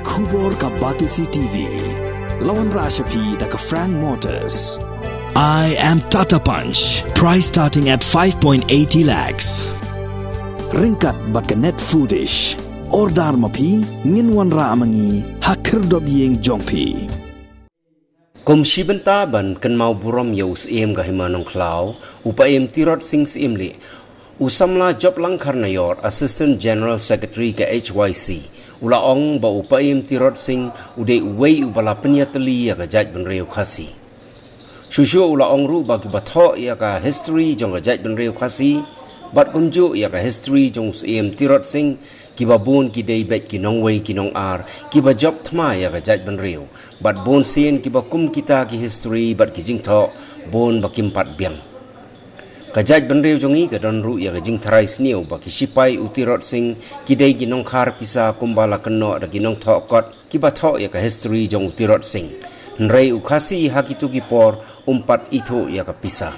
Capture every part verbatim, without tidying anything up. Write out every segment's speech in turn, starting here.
Khubor ka Batesi T V. La wanrah sha phi da ka Frank Motors. I am Tata Punch. Price starting at five point eighty lakhs. Ryngkat bad ka Net Foodish. Order ma phi, ngin wanrah ma ngi ha khyrdop ïing jong phi. Kum shi bynta ban kynmaw burom ïa u Syiem ka Hima Nongkhlaw, u Paiem Tirot Sing Syiemlieh, u samla Joplangkhar Nayor, Assistant General Secretary ka H Y C, u la ong ba u Paiem Tirot Sing u dei uwei uba la pynïatylli ïa ka jaitbynriew Khasi. Shuh shuh u la ong ruh ba kiba thoh ïa ka history jong ka jaitbynriew Khasi bad kumjuh ïa ka history jong u Syiem Tirot Sing, kiba bun ki dei beit ki nongwei ki nongar kiba jop thma ïa ka jaitbynriew, bad bun sien kiba kum kita ki history bad ki jingthoh bun ba kim pat biang. Ka jaitbynriew jong ngi ka don ruh ïa ka jingtharai sniew ba ki shipai u Tirot Sing ki dei ki nongkhar pisa kumba la kynnoh da ki nongthoh kot kiba thoh ïa ka history jong u Tirot Sing. Hynrei u Khasi ha kito ki por um pat ithuh ïa ka pisa.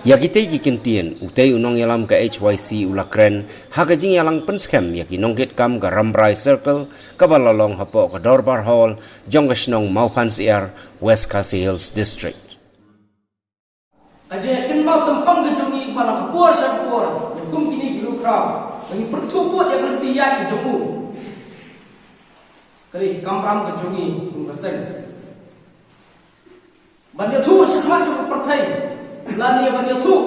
Ïa kitei ki kyntien, utei u nongïalam ka H Y C u la kren ha ka jingïalang pynskhem ïa ki nongkitkam ka Rambrai Circle kaba la long hapoh ka Dorbar Hall jong ka shnong Mawphansiar, West Khasi Hills District. Ka jingkynmaw tympang ka jong ngi ba na ka por sha ka por, ïa kum kine ki ruh khraw, ba ngi pyrthuh bud ïa ka lynti ïaid ka jong u. Ka dei ka kamram ka jong ngi kum ka seng. Ban ïathuh shakhmat jong ka pyrthei, lane ban ïathuh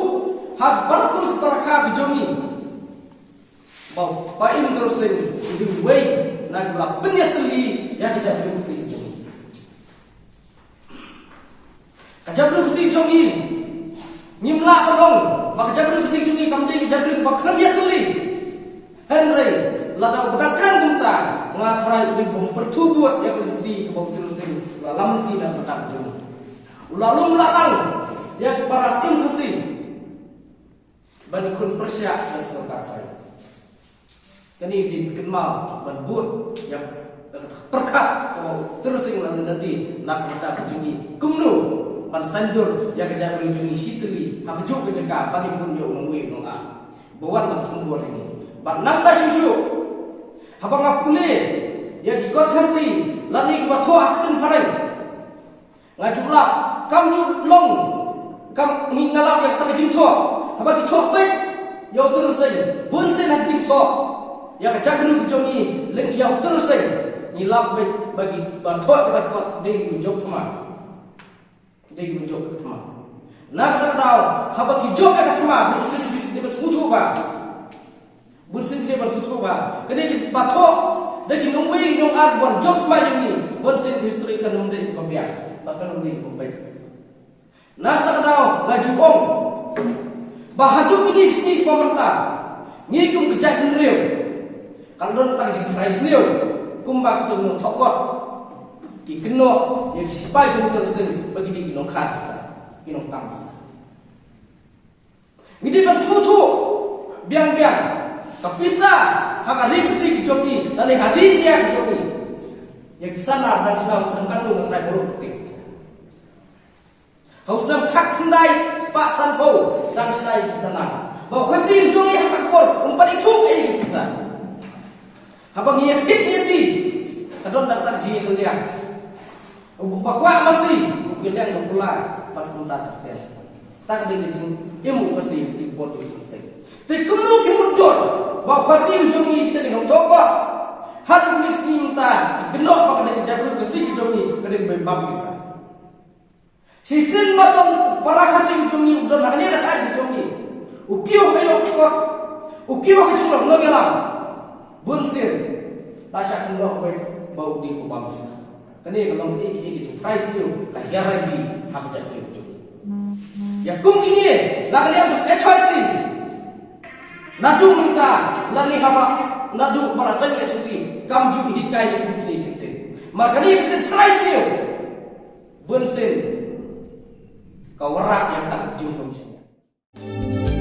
ha ka barabor ka barakha ka jong ngi, ba u Paiem Tirot Sing u dei uwei na ki ba la pynïatylli ïa ka jaitbynriew Khasi ka jong ngi. Ka jaitbynriew Khasi jong ngi, ngim lah ban ong ba ka jaitbynriew Khasi jong ngi kam dei ka jaitbynriew ba khlem ïatylli. Hynrei lada u ba dang kren kumta, nga tharai u dei ba u pyrthuh bud ïa ka lynti kaba u Tirot Sing u la lam lynti na ka bynta ka jong ngi. U la lum la lang ïa ki para Syiem Khasi ban khun pyrshah na ka sorkar Thai. Kane dei ban kynmaw ban bud ïa ka pyrkhat kaba u Tirot Sing la lynti na ka bynta ka jong ngi. Kumno ban saiñdur ïa ka jaitbynriew jong ngi shi tylli ha kajuh ka jaka ban ïakhun ïa u nongwei u nongar ba wan ban thung bor ïa ngi. Bad nangta shuh shuh, haba nga pule ïa ki kot Khasi lane kiba thoh ha ka ktien phareng, nga ju lap, kam ju long kam ngi nga lap ïa kata ka jingthoh. Haba ki thoh beit ïa u Tirot Sing, bun sien ha ka jingthoh ïa ka jaitbynriew ka jong ngi lem ïa u Tirot Sing, ngi lap beit ba kiba thoh ïa kata ka kot dei ki jop thma. Dei ki jop thma. Na kata ka daw, haba ki jop ïa ka thma, bun sien ki dei ban sngewthuh ba Bun sien ki dei ban sngewthuh ba ka dei kiba thoh da ki nongwei nongar ban jop thma ïa ngi. Bun sien ki history kan ym dei kiba biang bad kan ym dei kiba peit. Na kata ka daw nga ju ong ba haduh kine ki sngi kiba mynta, ngi kum ka jaitbynriew ka la don tang ka jingtharai sniew kumba kito ki nongthoh kot ki kynnoh ïa ki shipai jong u Tirot Sing ba ki dei ki nongkhar pisa, ki nongtang pisa. Ngi dei ban sngewthuh biang biang, ka pisa ha ka ri Khasi ka jong ngi lane ha ri India ka jong ngi. Ïa ki pisa na dang shna u snem katno nga tharai baroh kti. Ha u snem khatkhyndai spah sanphew dang shna ïa ki pisa na. Ba u Khasi ka jong ngi ha ka por um pat ithuh ïa ki pisa. Haba ngi ïa thied ngi ïa ti, ka don da kata ka jingïakynliang. U ba kwah masi u kynliang ba kular bad kumta ter ter. Ta ka dei ka jingim u Khasi ki bot u Khasi. Te kumno ki mutdur ba u Khasi u jong ngi kita ki nongthoh kot. Haduh kine ki sngi mynta ki kynnoh ba ka dei ka jaitbynriew Khasi ki jong ngi ka dei ban bam pisa. Shisien ba don para Khasi u jong ngi u don ha kane ka thaiñ u jong ngi. U kiew ha ïew ka kot, u kiew ha ka jinglong nongïalam. Bun sien la shah kynnoh beit ba u dei u bam pisa. Kane ka long kaei kaei ka jingtharai sniew ka hiar rai hi ha ka jaitbynriew u jong ngi. Ïa kum kine na ka liang jong H Y C, naduh mynta lane haba naduh ba la seng H Y C kam ju hikai ïa kum kine ki ktien. Mar kane ka ktien tharai sniew. Bun sien ka wanrah ïa kata ka jingmut jingmut.